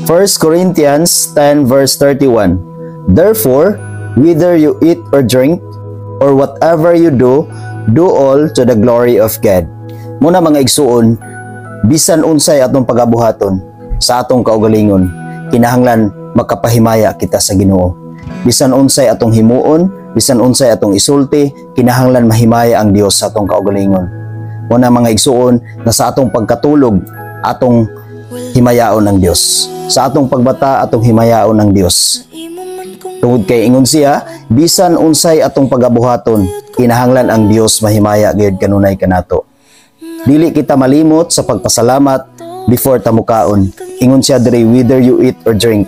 1 Corinthians 10 verse 31. "Therefore, whether you eat or drink, or whatever you do, do all to the glory of God." Muna, mga igsuon, bisan unsay atong pagabuhaton sa atong kaugalingon, kinahanglan makapahimaya kita sa Ginoo. Bisan unsay atong himuon, bisan unsay atong isulti, kinahanglan mahimaya ang Dios sa atong kaugalingon. Muna, mga igsuon, na sa atong pagkatulog, atong himayaon ang Dios. Sa atong pagbata, atong himayaon ang Dios. Tungod kay ingon siya, bisan unsay atong pagabuhaton, kinahanglan ang Dios mahimaya gayud kanunay kanato. Dili kita malimot sa pagpasalamat before ta mukaon. Ingon siya diri, "Whether you eat or drink,"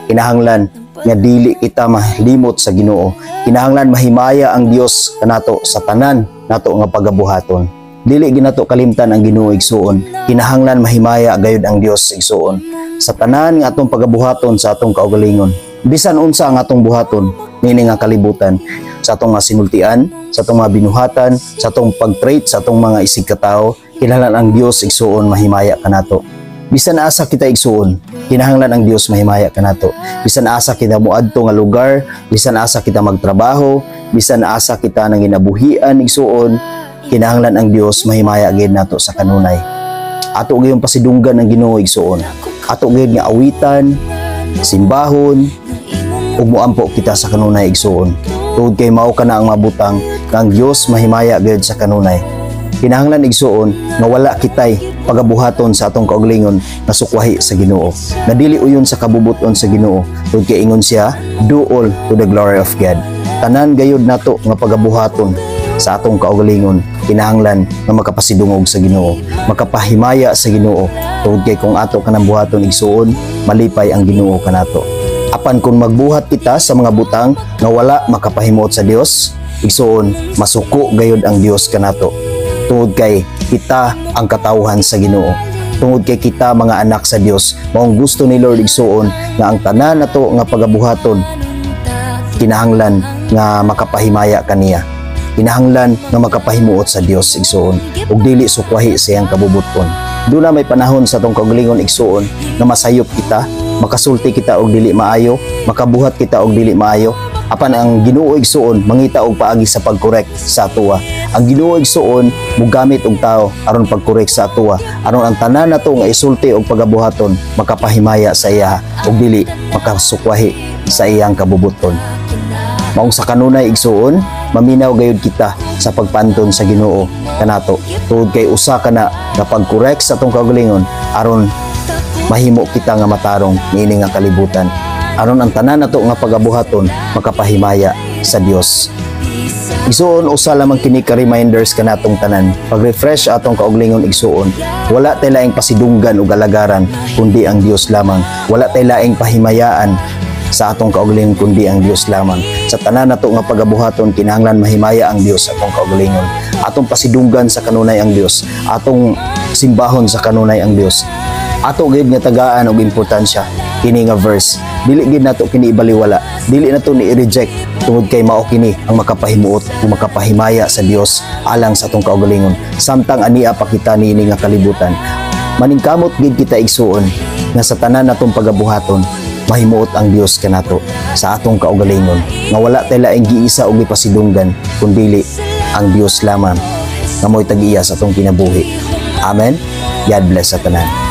kinahanglan nga dili kita malimot sa Ginoo. Kinahanglan mahimaya ang Dios kanato sa tanan nato nga pagabuhaton. Dili ginato kalimtan ang Ginoo, igsuon. Kinahanglan mahimaya gayud ang Dios, igsuon, sa tanan nga atong pagabuhaton sa atong kaugalingon. Bisan unsa ang atong buhaton niini nga kalibutan, sa atong mga sinultian, sa atong mga binuhatan, sa atong pag-treat sa atong mga isig katao, kinahanglan ang Dios, igsuon, mahimaya kanato. Bisan asa kita, igsuon, kinahanglan ang Dios mahimaya kanato. Bisan asa kita moadto nga lugar, bisan asa kita magtrabaho, bisan asa kita nang ginabuhian, igsuon, kinahanglan ang Dios mahimaya gid nato sa kanunay. Ato gayong pasidunggan ang Ginoo, igsuon. Ato gayud nga awitan, simbahon, ug moampo kita sa kanunay, igsuon. Tungod kay mao kana ang mabutang nga ang Dios mahimaya gayud sa kanunay. Kinahanglan, igsuon, nga wala kitay pagabuhaton sa atong kaugalingon nga sukwahi sa Ginoo, nga dili uyon sa kabubuton sa Ginoo. Tungod kay ingon siya, "Do all to the glory of God." Tanan gayud nato nga pagabuhaton sa atong kaugalingon, kinahanglan nga makapasidungog sa Ginoo, makapahimaya sa Ginoo. Tungod kay kung ato kanang buhaton, igsuon, malipay ang Ginoo kanato. Apan kung magbuhat kita sa mga butang nga wala makapahimuot sa Dios, igsuon, masuko gayud ang Dios kanato. Tungod kay kita ang katawhan sa Ginoo. Tungod kay kita mga anak sa Dios, maong gusto ni Lord, igsuon, nga ang tanan nato nga pagabuhaton kinahanglan nga makapahimaya kaniya. Kinahanglan nga makapahimuot sa Dios, igsuon, ug dili sukwahi sa iyang kabubuton. Duna may panahon sa atong kaugalingon, igsuon, nga masayop kita, makasulti kita og dili maayo, makabuhat kita og dili maayo. Apan ang Ginoo, igsuon, mangita og paagi sa pagkorek sa atoa. Ang Ginoo, igsuon, mugamit og tao aron pagkorek sa atoa, aron ang tanan nato nga isulti og pagabuhaton makapahimaya sa iya ug dili makasukwahi sa iyang kabubuton. Maong sa kanunay, igsuon, maminaw gayud kita sa pagpanton sa Ginoo kanato. Tungod kay usa kana nga pagkorek sa atong kaugalingon aron mahimo kita nga matarong niini nga kalibutan. Aron ang tanan nato nga pagabuhaton makapahimaya sa Dios. Igsuon, usa lamang kini ka reminders kanatong tanan. Pag-refresh atong kaugalingon, igsuon. Wala tay laing pasidunggan ug alagaran kundi ang Dios lamang. Wala tay laing pahimayaan sa atong kaugalingon kundi ang Dios lamang. Sa tanan nato nga pagabuhaton, kinahanglan mahimaya ang Dios sa atong kaugalingon. Atong pasidunggan sa kanunay ang Dios. Atong simbahon sa kanunay ang Dios. Ato gid nga tagaan og importansya kini nga verse. Dili gid nato kini ibaliwala. Dili nato ni i-reject tungod kay mao kini ang makapahimuot ug makapahimaya sa Dios alang sa atong kaugalingon samtang ania pa kita niini nga kalibutan. Maningkamot gid kita, igsuon, nga sa tanan natong pagabuhaton mahimuot ang Dios kanato sa atong kaugalingon, nga wala tay laing giisa og gipasidunggan kundili ang Dios lamang nga mo'y tag-iya sa atong kinabuhi. Amen. God bless sa tanan.